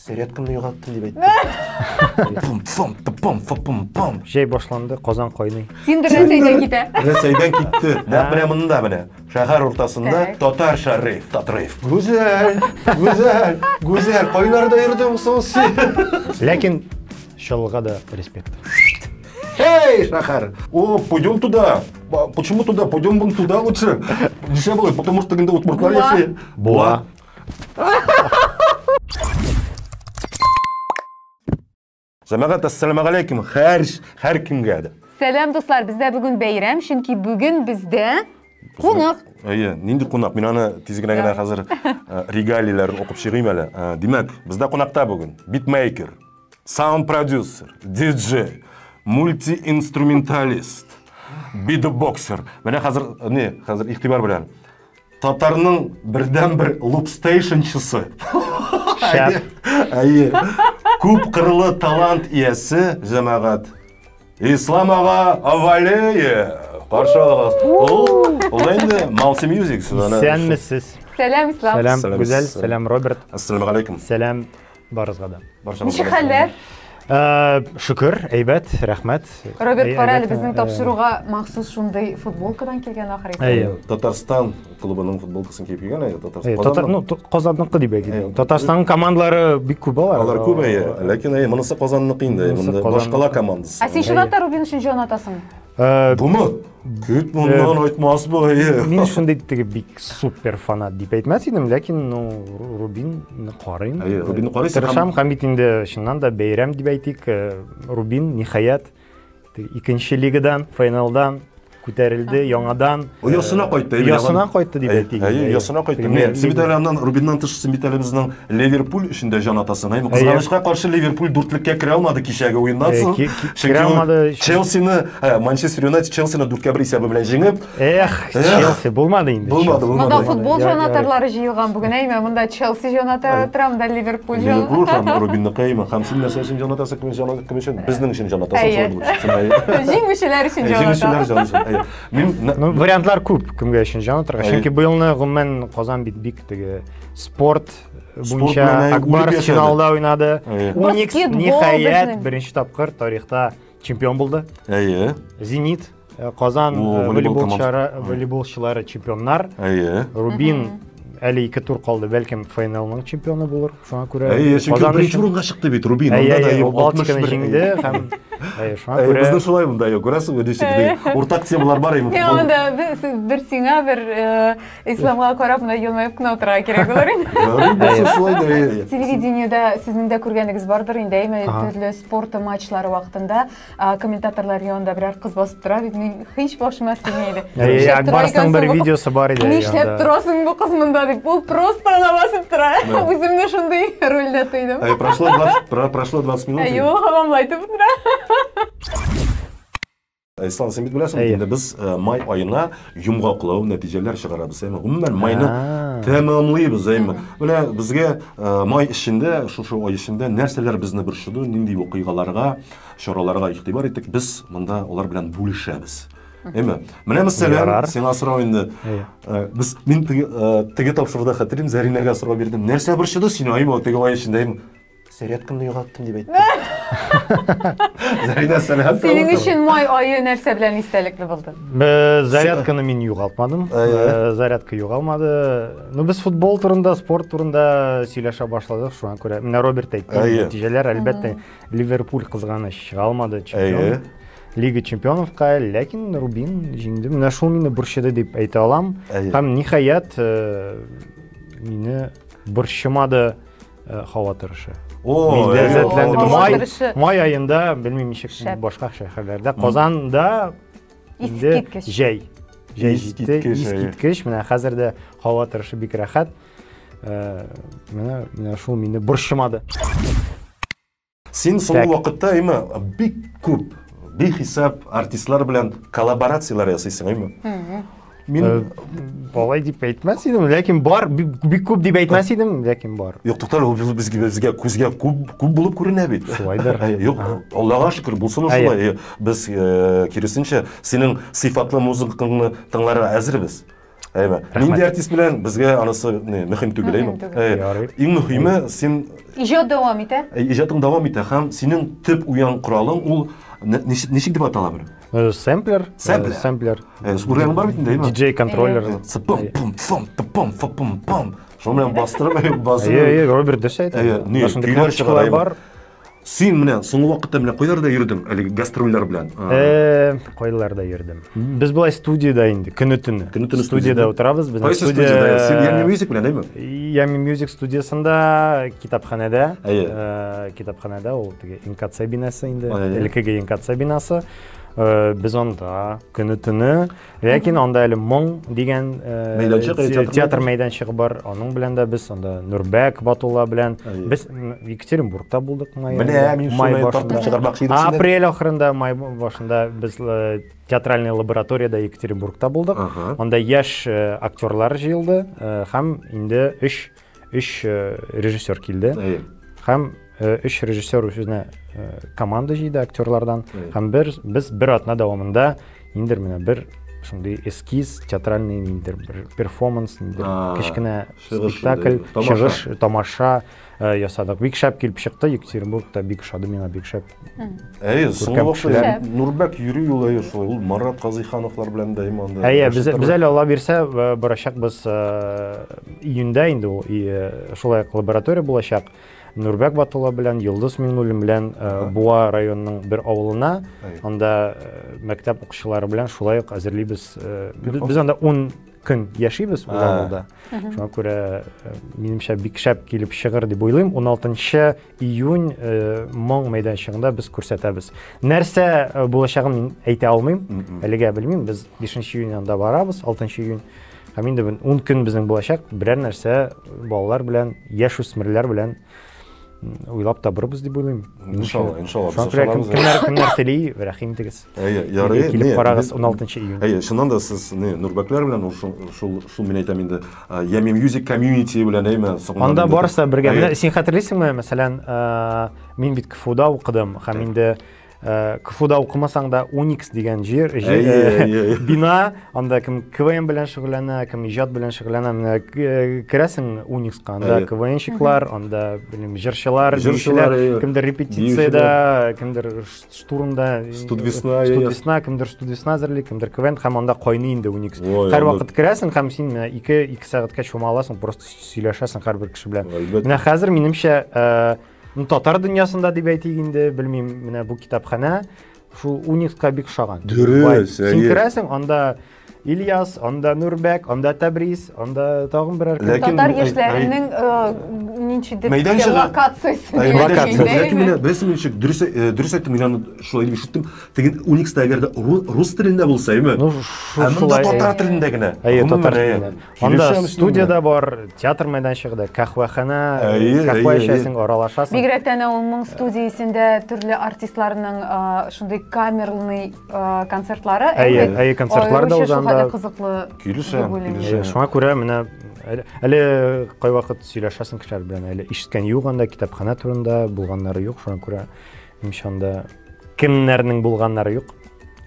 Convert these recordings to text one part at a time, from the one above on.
Зарядкамны югалттым дип әйтте. Пум, пум, пум, пум, пум. Җәй башланды, Казан кайный. Тиндер Рәсәйдән китә. Рәсәйдән китте. Нәкъ менә монда менә. Шәһәр уртасында татарча рейв, татрейв. Гүзәл, Гүзәл, Гүзәл, кайларда йөрдең соң син? Ләкин Чаллыга да респект. Эй, шәһәр! О, пойдем туда. Почему туда? Пойдем вон туда лучше. Ничә булыр? Потому что инде удмуртлар яши. Буа. Җәмәгать, ассаламу алейкум. Һәр һәр кемгә дә. Сәлам, дуслар, бездә бүген бәйрәм, чөнки бүген бездә кунак. Әйе, нинди кунак? Мин аны тиз генә генә хәзер регалийләрен укып чыгыйм әле. Димәк, бездә кунакта бүген битмейкер, саунд-продюсер, диджей, мультиинструменталист, битбоксер. Менә хәзер не, хәзер игътибар белән. Татарның бердәнбер лупстейшнчысы. Шәп. Әйе. Күп кырлы талант иясе, җәмәгать. Ислам ага Авалеев. Каршы алыгыз. Ул, ул инде Malsi Music. Исәнмесез. Сәлам, Ислам. Сәлам, Сәлам, Гүзәл, сәлам. сәлам, Роберт. Ассаламу алейкум. Сәлам барыгызга да. Барчагызга Ничек хәлләр? Шөкер, әйбәт, рәхмәт. Роберт, кара әле, Әйбәт, безнең тапшыруга махсус шундый футболкадан килгән ахры. Әйе. Татарстан клубының футболкасын киеп килгән, әйе, Татарстан. Әйе, Татар, ну, Казанныкы дип әйтик. Әйе. Татарстанның командалары бик күп алар. Алар күп, әйе. Ләкин әйе, монысы Казанныкы инде, Монысы монда Казанныкы. башкала командасы. Ә син чынлап та Рубин өчен җан атасың? Бумы? Көт моннан айтмас бу, әйе. Мин шундый теге бик супер фанат дип әйтмәс идем, ләкин ну Рубинны карыйм. Әйе, Рубинны карыйсың. Тырышам һәм бит инде чыннан да бәйрәм дип әйтик, Рубин ниһаять икенче лигадан, финалдан күтәрелде яңадан. Оясына кайтты. Оясына кайтты дип әйтик. Әйе, оясына кайтты. Менә син бит әле аннан Рубиннан тыш син бит әле безнең Ливерпуль өчен дә җан атасың. Әйе, кызганычка каршы Ливерпуль дүртлеккә керә алмады кичәге уеннан соң. Керә алмады. Челсины, Манчестер Юнайтед Челсины 4-1 исәбе белән җиңеп. Эх, Челси булмады инде. Булмады, булмады. Монда футбол җанатарлары җыелган бүген, әйме? Монда Челси җанатары тора, монда Ливерпуль җан. Ливерпуль һәм Рубинныкы, әйме? Һәм син нәрсә өчен җан атасың, кем өчен кем өчен? Безнең өчен җан атасың, шулай булып чыксын. Җиңүчеләр өчен җан атасың. Җиңүчеләр җан өчен. Мин Ну, вариантлар күп, кемгә өчен җан атарга. Чөнки быелны гомумән Казан бит бик теге спорт буенча Ак Барс финалда уйнады. Уникс ниһаять беренче тапкыр тарихта чемпион булды. Әйе. Зенит, Казан волейболчылары чемпионнар. Әйе. Рубин әле ике тур калды, бәлкем финалның чемпионы булыр. Шуңа күрә Әйе, чөнки беренче урынга чыкты бит Рубин. Анда да Балтиканы җиңде һәм әйе, шуңа күрә Безнең шулай монда юк, күрәсеңме, ничек уртак темалар бар инде. Юк, монда бер сиңа, бер Исламга карап, менә елмаеп кына утырырга кирәк булыр инде. Булса шулай да. Телевидениедә сезнең дә күргәнегез бардыр инде, әйме, төрле спорт матчлары вакытында комментаторлар янында берәр кыз басып тора бит, мин һич башыма сыймый иде. Әйе, Акбарсның бер видеосы бар иде. Нишләп торасың бу кыз монда дип, ул просто гына басып тора. Үземне шундый рольдә тойдым. Әй, прошло 20, прошло 20 минут. Әйе, ул һаман айтып утыра. Ислам, син бит беләсең, инде без май аена йомгаклау нәтиҗәләр чыгарабыз. Әйме, гомумән майны тәмамлыйбыз, әйме. Менә безгә май эчендә, шушы ай эчендә нәрсәләр безне борчыды, нинди вакыйгаларга, чараларга игътибар иттек, без монда алар белән бүлешәбез. Әйме, менә мәсәлән, сиңа сорау инде. Без мин теге тапшыруда хәтерлим, Зәринәгә сорау бирдем. Нәрсә борчыды сине, әйме, теге ай эчендә, әйме? Зарядкамны югалттым дип әйтте. Зарина, сәлам. Синең өчен май ае нәрсә белән истәлекле булды? Зарядканы мин югалтмадым. Зарядка югалмады. Ну, без футбол турында, спорт турында сөйләшә башладык, шуңа күрә. Менә Роберт әйтте, нәтиҗәләр, әлбәттә, Ливерпуль кызганыч чыга алмады чемпион. Лига чемпионовка, ләкин Рубин җиңде. Менә шул мине борчыды дип әйтә алам. Һәм ниһаять мине борчымады һава торышы. О, Мин ләззәтләндем. Май, май аенда, белмим ничек башка шәһәрләрдә, Казанда инде җәй. Җәй җитте, искиткеч. Менә хәзер дә һава торышы бик рәхәт. Менә менә шул мине борчымады. Син соңгы вакытта, әйме, бик күп, бихисап артистлар белән коллаборацияләр ясыйсың, әйме? Мин алай дип әйтмәс идем, ләкин бар, бик күп дип әйтмәс идем, ләкин бар. Юк, туктале, ул безгә безгә күзгә күп күп булып күренә бит. Шулайдыр. Юк, Аллага шөкер, булсын шулай. Без киресенчә, синең сыйфатлы музыкаңны тыңларга әзербез. Әйме. Нинди артист белән безгә анысы мөһим түгел, әйме? Иң мөһиме син иҗат дәвам итә. Иҗатың дәвам итә һәм синең төп уен коралың ул ничек дип атала бер? Сэмплер. Сэмплер. Сэмплер. Күргәнең бар бит инде, әйме? DJ контроллер. Пум пум пум пум пум пум. Шуны белән бастырып, басып. Әйе, Роберт дөрес әйтә. Көйләр чыгара бар. Син менә соңгы вакытта менә кайларда йөрдең әлеге гастрольләр белән? Кайларда йөрдем. Без болай студиядә инде, көне-төне. Көне-төне студиядә утырабыз. Безнең студия. Син Yummy Music белән, әйме? Yummy Music студиясендә, китапханәдә. Китапханәдә ул теге НКЦ бинасы инде, элеккеге НКЦ бинасы. Без анда көне-төне. Ләкин анда әле Моң дигән мәйданчык, театр мәйданчыгы бар. Аның белән дә без анда Нурбәк Батулла белән без Екатеринбургта булдык май. Менә мин шуны тартып чыгармакчы идем. Апрель ахырында, май башында без театральный лабораториядә Екатеринбургта булдык. Анда яшь актерлар җыелды һәм инде өч өч режиссер килде. Һәм өч режиссер үзенә команда җыйды актерлардан. Һәм бер без бер атна дәвамында ниндидер менә бер шундый эскиз, театральный ниндидер бер перформанс, ниндидер кечкенә спектакль, чыгыш, тамаша ясадык. Бик шәп килеп чыкты. Екатеринбургта бик ошады миңа, бик шәп. Әйе, соңгы вакытта Нурбәк йөри ул, әйе, шулай. Ул Марат Казыйхановлар белән дә анда. Әйе, без без әле Алла бирсә барачакбыз июньдә инде ул шулай ук лаборатория булачак. Нурбәк Батулла белән, Йолдыз Миңнуллин белән Буа районының бер авылына, анда мәктәп укучылары белән шулай ук әзерлибез. Без анда 10 көн яшибез ул авылда. Шуңа күрә, минемчә, бик шәп килеп чыгыр дип уйлыйм. 16 июнь Моң мәйданчыгында без күрсәтәбез. Нәрсә булачагын мин әйтә алмыйм. Әлегә белмим. Без 5 июнь анда барабыз, 6 июнь. Һәм инде 10 көн безнең булачак. Берәр нәрсә балалар белән, яшүсмерләр белән уйлап табырбыз дип уйлыйм. Иншалла, иншалла. Шуңа күрә кемнәр кемнәр тели, рәхим итегез. Әйе, ярый. Килеп карагыз 16 июнь. Әйе, чыннан да сез не Нурбәкләр белән шул шул шул мин әйтәм инде, Yummy Music Community белән әйме, соңыннан. Анда барысы бергә. Менә син хәтерлисеңме, мәсәлән, мин бит КФУда укыдым һәм инде КФУда укымасаң да Уникс дигән җир, бина, анда кем КВН белән шөгыльләнә, кем иҗат белән шөгыльләнә, менә керәсең Уникска, анда КВНщиклар, анда, белмим, җырчылар, биючеләр, кемдер репетициядә, кемдер штурмда, Студвесна, Студвесна, кемдер Студвесна әзерли, кемдер КВН, һәм анда кайный инде Уникс. Һәрвакыт керәсең һәм син менә 2 сәгатькә чума аласың, просто сөйләшәсең һәрбер кеше белән. Менә хәзер минемчә, Ну, татар дөньясында дип әйтик инде, белмим, менә бу китапханә шул Уникска бик ошаган. Дөрес, Син керәсең, анда Ильяс, анда Нурбәк, анда Тәбрис, анда тагын берәр кем. Татар яшьләренең ничектер локациясе. Локация. Ләкин менә беләсеңме ничек, дөрес дөрес әйттем, мин аны шулай дип ишеттем. Теге Уникста әгәр дә рус телендә булса, әйме? Ну, Ә монда татар телендә генә. Әйе, татар телендә. Анда студия да бар, театр мәйданчыгы да, каһвәханә, каһвә эчәсең, аралашасың. Бигрәк тә әнә ул Моң студиясендә төрле артистларның шундый камерный концертлары. Әйе, әйе, концертлар да уза анда. Кызыклы. Килешәм, килешәм. Шуңа күрә менә әле кайвакыт сөйләшәсең кешеләр белән, әле ишеткән юк анда китапханә турында, булганнары юк, шуңа күрә минемчә анда кемнәрнең булганнары юк.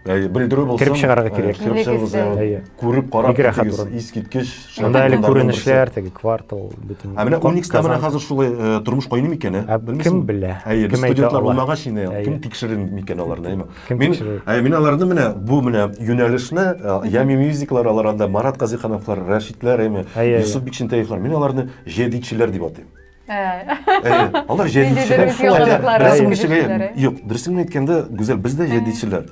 Әйе, белдерү булсын. Кереп чыгарга кирәк. Кереп чыгыгыз, әйе. Күреп, карап китегез, искиткеч. Анда әле күренешләр, теге квартал бөтен. Ә менә Уникста менә хәзер шулай тормыш кайный микән, ә? Белмисең? Кем белә? Әйе, без студентлар булмагач инде, кем тикшерер микән аларны, әйме? Мин, әйе, мин аларны менә бу менә юнәлешне, Yummy Musicлар алар анда, Марат Казыйхановлар, Рәшитләр, әйме, Юсуф Бикчәнтәевлар, мин аларны җәдитчеләр дип атыйм. Әйе, алар җәдитчеләр. Беләсеңме ничек, әйе? Юк, дөресен генә әйткәндә, Гүзәл, без дә җәдитчеләр.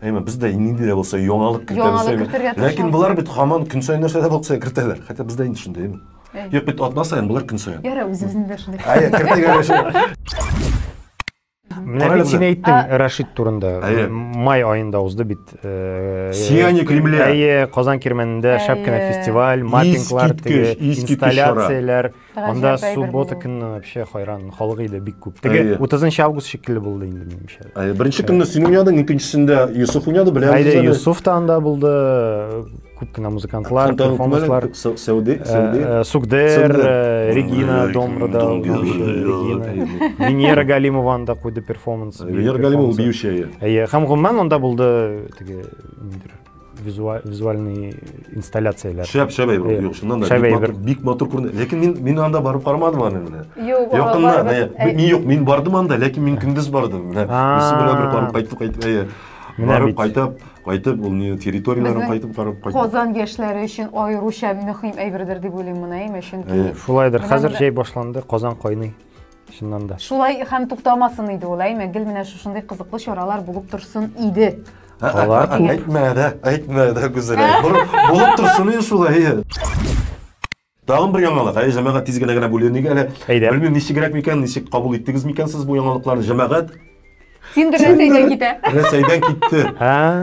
Әйме, без дә нинди дә булса яңалык кертәбез. Яңалык кертергә Ләкин болар бит һаман көн саен нәрсә дә булса кертәләр. Хотя бездә инде шундый, әйме. Юк, бит атна саен, болар көн саен. Ярар, үзебезнең дә шундый. Әйе, кертик әле шуны. Менә бит син әйттең Рашид турында. Май аенда узды бит. Сияние Кремля. Әйе, Казан Кирмәнендә шәп кенә фестиваль, маппинглар, теге инсталляцияләр. Анда суббота көнне вообще хайран, халык иде бик күп. Теге 30 август шикелле булды инде минемчә. Әйе, беренче көнне син уйнадың, икенчесендә Юсуф уйнады, беләбез. Әйе, Юсуф та анда булды. Күп кенә музыкантлар, перформанслар. Сәүде, Сәүде. Сугдер, Регина Домрада, Регина. Венера Галимова анда куйды перформанс. Венера Галимова биюче. Әйе, һәм гомумән анда булды теге ниндидер визуальный инсталляцияләр. Шәп, шәп әйбер, юк, чыннан да бик матур күренә. Ләкин мин мин анда барып карамадым аны менә. Юк, якыннан, мин юк, мин бардым анда, ләкин мин көндез бардым. Менә үзе белән бер барып кайттык, кайтып, әйе. Барып кайтып, кайтып, ул не территорияләрен кайтып карап кайтып. Казан яшьләре өчен аеруча мөһим әйбердер дип уйлыйм моны, әйме, чөнки шулайдыр. Хәзер җәй башланды, Казан кайный. Чыннан да. Шулай һәм туктамасын иде ул, әйме, гел менә шушындый кызыклы чаралар булып торсын иде. Алар күп. Әйтмә дә, әйтмә дә, Гүзәл. Булып торсын иде шулай. Тагын бер яңалык. Әй, җәмәгать тиз генә генә бүленик әле. Белмим, ничегрәк микән, ничек кабул иттегез микән сез бу яңалыкларны? Җәмәгать Тиндер Рәсәйдән китә. Рәсәйдән китте.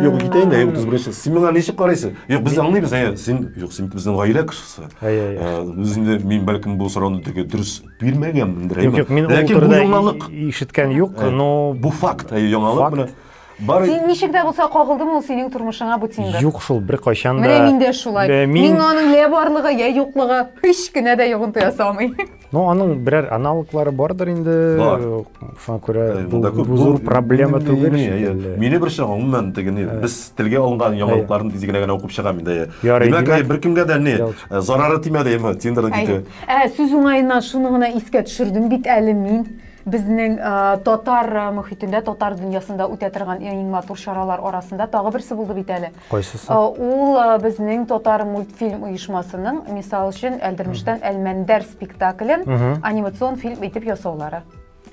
Юк, китә инде, 31-нче. Син миңа ничек карыйсың? Юк, без аңлыйбыз, әйе, син, юк, син безнең гаилә кешесе. Без инде мин бәлкем бу сорауны теге дөрес бирмәгәнмендер. Юк, юк, мин ул турыда ишеткән юк, но бу факт, әйе, яңалык менә. Бар Син ничек тә булса кагылдымы ул синең тормышыңа бу Тиндер? Юк шул, беркайчан да. Менә мин дә шулай. Мин... Миңа аның я барлыгы, я юклыгы һич кенә дә йогынты ясамый. Ну, аның берәр аналоглары бардыр инде. Бар. Шуңа күрә бу, бу зур проблема түгел. Мине бер чак гомумән теге ни, без телгә алынган яңалыкларны тиз генә генә укып чыгам инде. Димәк, беркемгә дә ни, зарары тимәде, Тиндерның китүе. Ә, сүз уңаеннан шуны гына искә төшердем бит әле мин. Безнең татар мөхитендә, татар дөньясында үтә торган иң матур чаралар арасында тагы берсе булды бит әле. Кайсысы? Ул безнең татар мультфильм оешмасының, мисал өчен, Әлдермештән Әлмәндәр спектаклен анимацион фильм итеп ясаулары.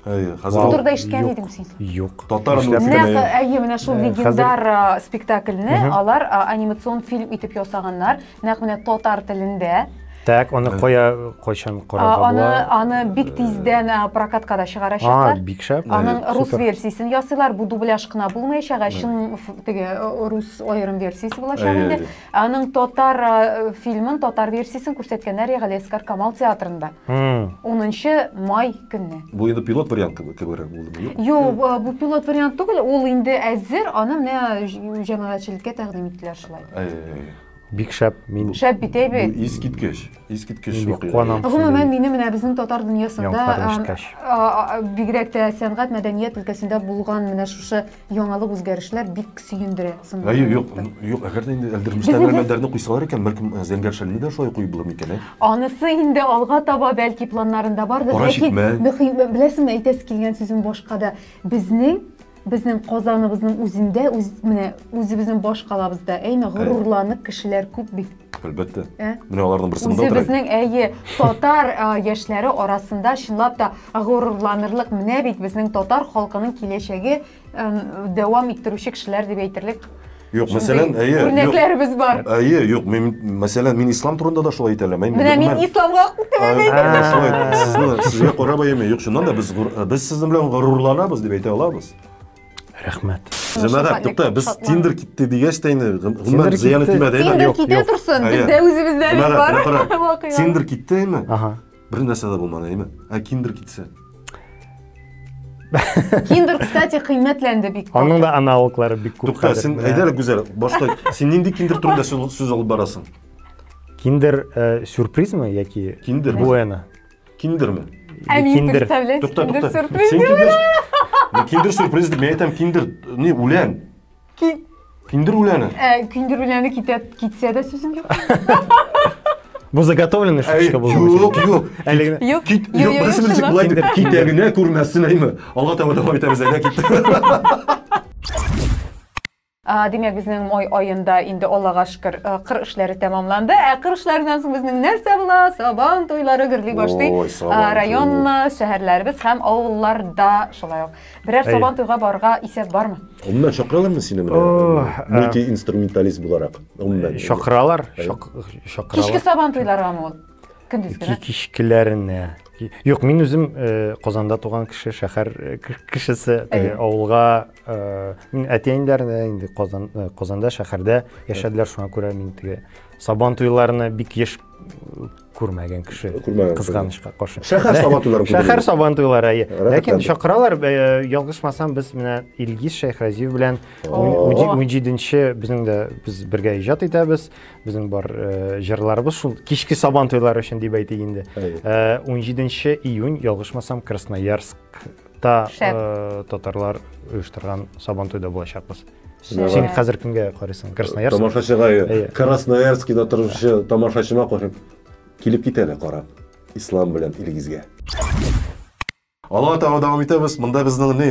Әйе, хәзер Бу турыда ишеткән идең син? Юк. Татар мультфильмы. Әйе, менә шул легендар спектакльне алар анимацион фильм итеп ясаганнар. Нәкъ менә татар телендә. Так, аны кая, кайчан карарга була? Аны, аны бик тиздән прокатка да чыгарачаклар. А, бик шәп. Аның рус версиясен ясыйлар. Бу дубляж кына булмаячак, ә чын теге рус аерым версиясе булачак инде. Аның татар фильмын, татар версиясен күрсәткәннәр Галиәсгар Камал театрында. 10 май көнне. Бу инде пилот вариант кебек булдымы? Юк, бу пилот вариант түгел, ул инде әзер, аны менә җәмәгатьчелеккә тәкъдим иттеләр шулай. Бик шәп, мин Шәп бит, әй бит. Искиткеч, искиткеч вакыйга. Куанам. Гомумән, мине менә безнең татар дөньясында бигрәк тә сәнгать, мәдәният өлкәсендә булган менә шушы яңалык үзгәрешләр бик сөендерә. Әйе, юк, юк, әгәр дә инде Әлдермештән Әлмәндәрне куйсалар икән, бәлкем Зәңгәр шәлне дә шулай куеп булыр микән, ә? Анысы инде алга таба бәлки планнарында бардыр, ләкин мөһим, беләсеңме, әйтәсе килгән сүзем башка да. Безнең Безнең Казаныбызның үзендә, үз, менә үзебезнең баш калабызда, әйме, горурланып кешеләр күп бит. Әлбәттә. Ә? Менә аларның берсе монда утыра. Үзебезнең, әйе, татар яшьләре арасында чынлап та горурланырлык менә бит безнең татар халкының киләчәге дәвам иттерүче кешеләр дип әйтерлек. Юк, мәсәлән, әйе, үрнәкләребез бар. Әйе, юк, мин мәсәлән, мин ислам турында да шулай әйтә алам. Менә мин исламга тәмам әйтәм. Шулай, сезне сезгә карап әйме, юк, чыннан да без без сезнең белән горурланабыз дип әйтә алабыз. Рәхмәт. Җәмәгать, тукта, без Тиндер китте дигәч тә инде, гомумән зыяны тимәде. Тиндер китә торсын, бездә үзебездә бит бар. Тиндер китте әйме? Ага. Бер нәрсә дә булмады, әйме? Ә киндер китсә? Киндер, кстати, кыйммәтләнде бик. Аның да аналоглары бик күп. Тукта, син әйдә әле, Гүзәл, башта син нинди киндер турында сүз алып барасың? Киндер э, сюрпризмы яки Киндер Буэна? Киндерме? Ә мин представляете, Тукта, киндер сюрприз. Син киндер. Киндер сюрприз дип, мин әйтәм киндер, ни үлән. Киндер үләне. Ә, киндер үләне китә, китсә дә сүзем юк. Бу заготовленный шуточка булды. Юк, юк. Әле генә. Юк. Кит, юк, берсе ничек болай дип китә генә күрмәсен әйме. Алга таба дәвам итәбез, әйдә кит. Димәк, безнең май аенда инде Аллага шөкер, кыр эшләре тәмамланды. Ә кыр эшләреннән соң безнең нәрсә була? Сабан туйлары гөрли башлый. Район, шәһәрләребез һәм авылларда шулай ук. Берәр сабан туйга барырга исәп бармы? Гомумән чакыралармы сине менә мультиинструменталист буларак? Гомумән. Чакыралар, чакыралар. Кичке сабан туйларгамы ул? Көндез генә. Кичкеләренә. Юк, мин үзем Казанда туган кеше, шәһәр кешесе, теге авылга мин әти-әниләр дә инде Казан Казанда шәһәрдә яшәделәр, шуңа күрә мин теге сабан туйларны бик еш күрмәгән кеше. Кызганычка каршы. Шәһәр сабан туйлары. Шәһәр сабан туйлары, әйе. Ләкин чакыралар, ялгышмасам, без менә Илгиз Шәйхразиев белән 17-нче безнең дә без бергә иҗат итәбез. Безнең бар җырларыбыз шул кичке сабан туйлары өчен дип әйтик инде. 17 июнь, ялгышмасам, Красноярскта татарлар оештырган сабан туйда булачакбыз. Син хәзер кемгә карыйсың? Красноярск? Тамашачыга, Красноярскида торучы тамашачыма карап килеп китә әле карап. Ислам белән Илгизгә. Алга таба дәвам итәбез. Монда безнең ни,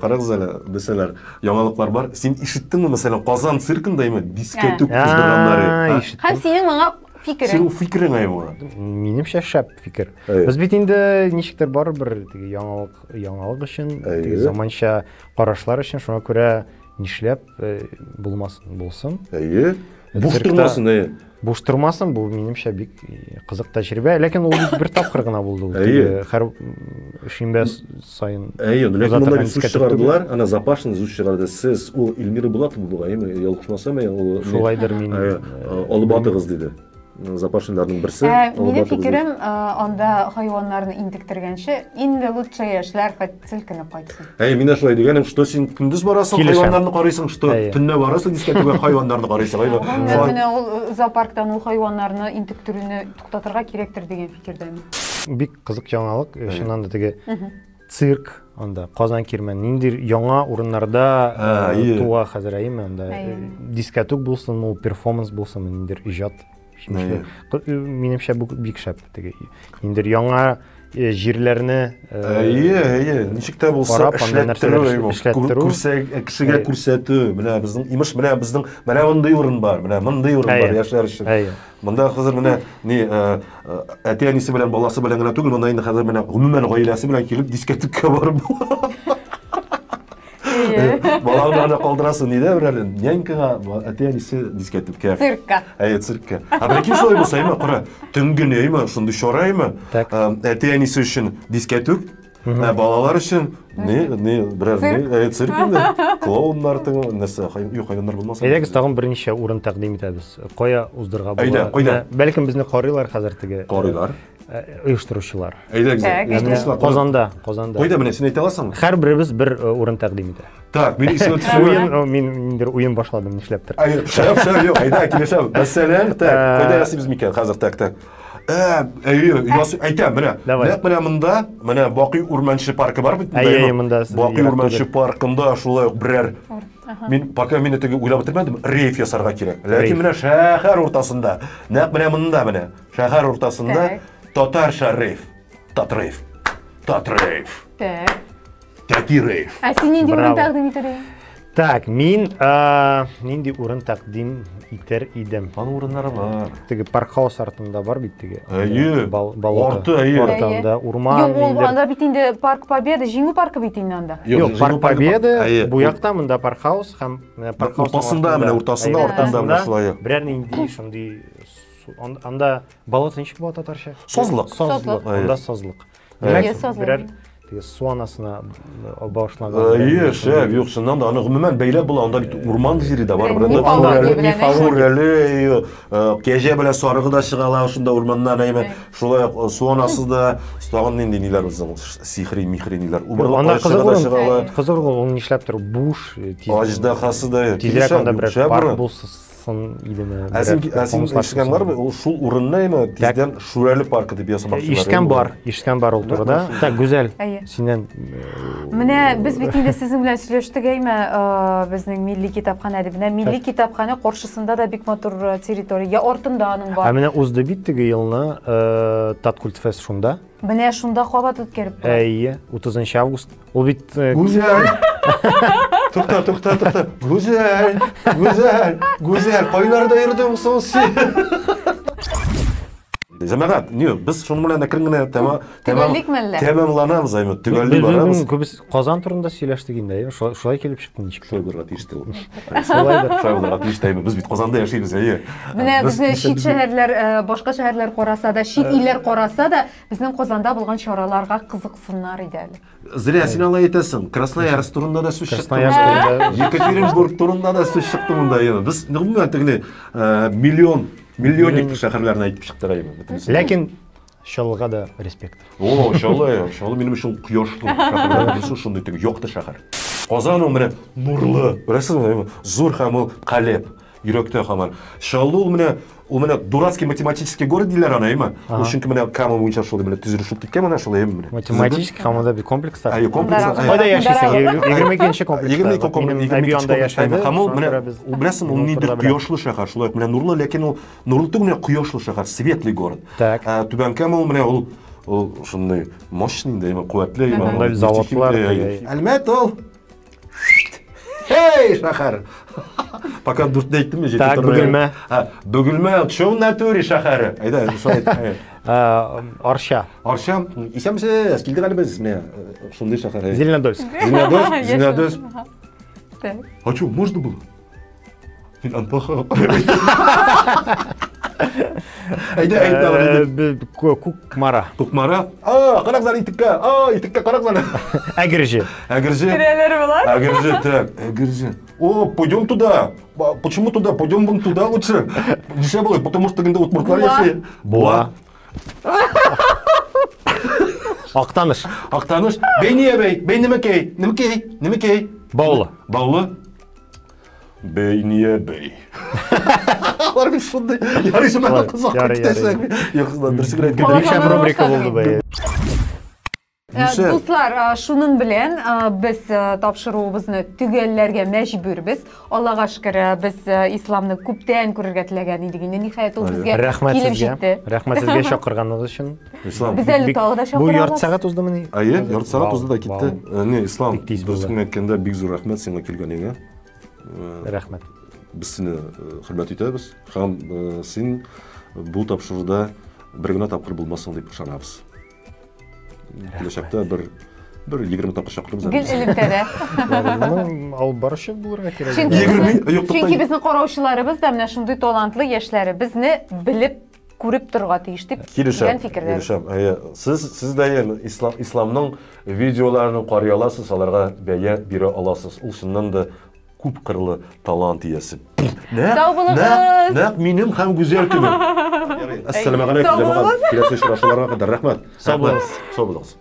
карагыз әле, белсәләр, яңалыклар бар. Син ишеттеңме, мәсәлән, Казан циркында име дискәтүк уздырганнары? Һәм синең моңа фикерең? Синең фикерең әй моңа? Минемчә, шәп фикер. Без бит инде ничектер барыбер теге яңалык, яңалык өчен, теге заманча карашлар өчен, шуңа күрә нишләп булмасын, булсын. Әйе. Буш тормасын, әйе. Буш тормасын, бу минемчә бик кызык тәҗрибә, ләкин ул бит бер тапкыр гына булды ул. Әйе. Һәр шимбә саен. Әйе, ләкин монда бит сүз чыгардылар, ана Запашин сүз чыгарды. Сез ул Эльмира Булатова бугай, әйеме, ялгышмасам, әйе, ул Шулайдыр мин. Алып атыгыз диде. Запашиннарның берсе. Минем фикерем, анда хайваннарны интектергәнче, инде лучше яшьләр хоть селкенеп кайтсын. Әй, мин дә шулай дигәнем, что син көндез барасың, хайваннарны карыйсың, что төнлә барасың, дискотекага хайваннарны карыйсың. Менә ул зоопарктан ул хайваннарны интектерүне туктатырга кирәктер дигән фикердәмен. Бик кызык яңалык, чыннан да теге цирк анда, Казан кирмән, ниндидер яңа урыннарда туа хәзер, әйеме, анда дискотек булсын, ул перформанс булсын, ниндидер иҗат. Минемчә, бу бик шәп теге. Ниндидер яңа җирләрне Әйе, әйе, ничек тә булса эшләттерү, кешегә күрсәтү. Менә безнең имеш, менә безнең менә мондый урын бар, менә мондый урын бар яшьләр өчен. Монда хәзер менә ни әти-әнисе белән баласы белән генә түгел, монда инде хәзер менә гомумән гаиләсе белән килеп дискотекка барып була. Балаңны анда калдырасың, нидә бер әле нянькага, әти-әнисе дискотекка. Циркка. Әйе, циркка. Ә прикинь, шулай булса, әйме, кара, төнге ни, әйме, шундый чара, әйме, әти-әнисе өчен дискәтүк, ә балалар өчен ни, ни, берәр ни, әйе, цирк инде. Клоуннар тегү, нәрсә, юк, хайваннар булмаса. Әйдәгез, тагын берничә урын тәкъдим итәбез. Кая уздырырга була? Әйдә, кайда? Бәлкем безне карыйлар хәзер теге. Карыйлар. Оештыручылар. Әйдәгез, оештыручылар. Казанда, Казанда. Кайда менә син әйтә аласыңмы? Һәрберебез бер урын тәкъдим итә. Так, мин исемә төшерү. Уен, мин ниндидер уен башладым, нишләптер. Әй, шәп, шәп, юк, әйдә, килешәм. Мәсәлән, так, кайда ясыйбыз микән хәзер, так, так. Әйе, ясый, әйтәм, менә. Нәкъ менә монда, менә Бакый Урманчы паркы бар бит. Әйе, монда. Бакый Урманчы паркында шулай ук берәр Мин пока мине теге уйлап бетермәдем, рейв ясарга кирәк. Ләкин менә шәһәр уртасында, нәкъ менә монда менә, шәһәр уртасында татарча рейв. Татрейв. Татрейв. Так. Тәти рейв. Ә син нинди урын тәкъдим итәр идең? Так, мин нинди урын тәкъдим итәр идем? Аның урыннары бар. Теге паркхаус артында бар бит теге. Әйе. Болото. Арты, әйе. Артында урман. Юк, ул анда бит инде Парк Победы, Җиңү паркы бит инде анда. Юк, Парк Победы, бу якта монда паркхаус һәм паркхаус уртасында, менә уртасында, артында менә шулай. Берәр нинди шундый анда болото ничек була татарча? Сазлык. Сазлык. Анда сазлык. Димәк, берәр теге су анасына багышланган. Әйе, шәп, юк, чыннан да аны гомумән бәйләп була, анда бит урман җире дә бар. Шүрәле, кәҗә белән сарыгы да чыга ала шунда урманнан, әйме. Шулай ук су анасы да, тагын нинди ниләр безнең сихри, михри ниләр. Убырлы карчыгы да чыга ала. Кызык урын, ул нишләптер буш, тиз. Аждахасы да. Тизрәк анда берәр парк булсын идеме? Ә син, ә син ишеткән бармы? Ул шул урынны әйме тиздән Шүрәле паркы дип ясамакчылар. Ишеткән бар, ишеткән бар ул турыда. Так, Гүзәл, синнән Менә без бит инде сезнең белән сөйләштек әйме, безнең милли китапханә дип. Менә милли китапханә каршысында да бик матур территория, я артында аның бар. Ә менә узды бит теге елны Таткультфест шунда. Менә шунда кабат үткәреп була. Әйе, 30 август. Ул бит Гүзәл. Тукта, тукта, тукта. Гүзәл, Гүзәл, Гүзәл, кайларда йөрдең соң син? Җәмәгать, не, без шуның белән әкрен генә тәмам тәмамланабыз, әйме, төгәлли барабыз. Күбес Казан турында сөйләштек инде, әйе, шулай килеп чыкты ничек. Шулай булырга тиеш ул. Шулайдыр. Шулай булырга тиеш әйме. Без бит Казанда яшибез, әйе. Менә безне чит шәһәрләр, башка шәһәрләр караса да, чит илләр караса да, безнең Казанда булган чараларга кызыксыннар иде әле. Зря син алай әйтәсең. Красноярск турында да сүз чыкты. Красноярск турында. Екатеринбург турында да сүз чыкты монда. Без гомумән теге миллион, миллионник шәһәрләрен әйтеп чыктык әйе. Бөтенесе. Ләкин Чаллыга да респект. О, Чаллы, Чаллы минем өчен кояшлы шәһәрләрнең берсе, шундый теге якты шәһәр. Казан ул менә нурлы, беләсезме, зур һәм ул калеб. Йөрәктә һаман. Чаллы ул менә ул менә дурацкий математический город диләр аны, әйме? Ул чөнки менә Кама буенча шулай менә төзелешеп киткән менә шулай, әйме менә. Математический һәм анда бит комплекслар. Әйе, комплекслар. Кайда яшисең? 22 комплекста. 22 комплекс. Минем әби анда яшәде. Һәм ул менә ул беләсең, ул ниндидер кояшлы шәһәр, шулай ук менә нурлы, ләкин ул нурлы түгел, менә кояшлы шәһәр, светлый город. Так. Түбән Кама ул менә ул ул шундый мощный инде, әйме, куәтле, әйме. Анда заводлар. Әлмәт ул Эй, шәһәр! Пока дүртне әйттем, җитеп Так, Бөгелмә. Бөгелмә, чын натуре шәһәре. Әйдә, шулай әйт. Арча. Арча, исәнмесез, килдек әле без, менә шундый шәһәр. Зеленодольск. Зеленодольск, Зеленодольск. Так. А что, можно было? Мин Антоха. Әйдә, әйдә, әйдә. Кукмара. Кукмара. А, карагыз әле итеккә. А, итеккә карагыз әле. Әгерҗе. Әгерҗе. Керәләр болар. Әгерҗе, так, Әгерҗе. О, пойдем туда. Почему туда? Пойдем вон туда лучше. Нишләп болай? Потому что инде удмуртлар яши. Буа. Актаныш. Актаныш. Бей не бей, бей немекей, немекей, немекей. Баулы. Баулы. Бей не бей. Алар бит шундый. Ярый шуннан кызык китәсең. Юк, дөресен әйткәндә. Бик шәп рубрика булды бу. Дуслар, шуның белән без тапшыруыбызны төгәлләргә мәҗбүрбез. Аллага шөкер, без исламны күптән күрергә теләгән идек инде. Ниһаять, ул безгә килеп җитте. Рәхмәт сезгә чакырганыгыз өчен. Ислам. Без әле тагы да чакырабыз. Бу ярты сәгать уздымыни? Әйе, ярты сәгать узды да китте. Не, Ислам, дөресен әйткәндә, бик зур рәхмәт сиңа килгәнеңә. Рәхмәт. Без сине хөрмәт итәбез һәм син бу тапшыруда бер генә тапкыр булмассың дип ышанабыз. Киләчәктә бер бер 20 тапкыр чакырырбыз. Гел элемтәдә. Ну, алып баручы булырга кирәк. Чөнки безнең караучыларыбыз да менә шундый талантлы яшьләребезне белеп күреп торырга тиеш дип дигән фикердә. Килешәм. Әйе, сез сез дә ислам исламның видеоларын карый аласыз, аларга бәя бирә аласыз. Ул чыннан да күп кырлы талант иясе. Сау булыгыз. Нәкъ минем һәм Гүзәл кебек. Әссәламәгаләйкүм, җәмәгать. Киләсе очрашуларга кадәр рәхмәт. Сау булыгыз. Сау булыгыз.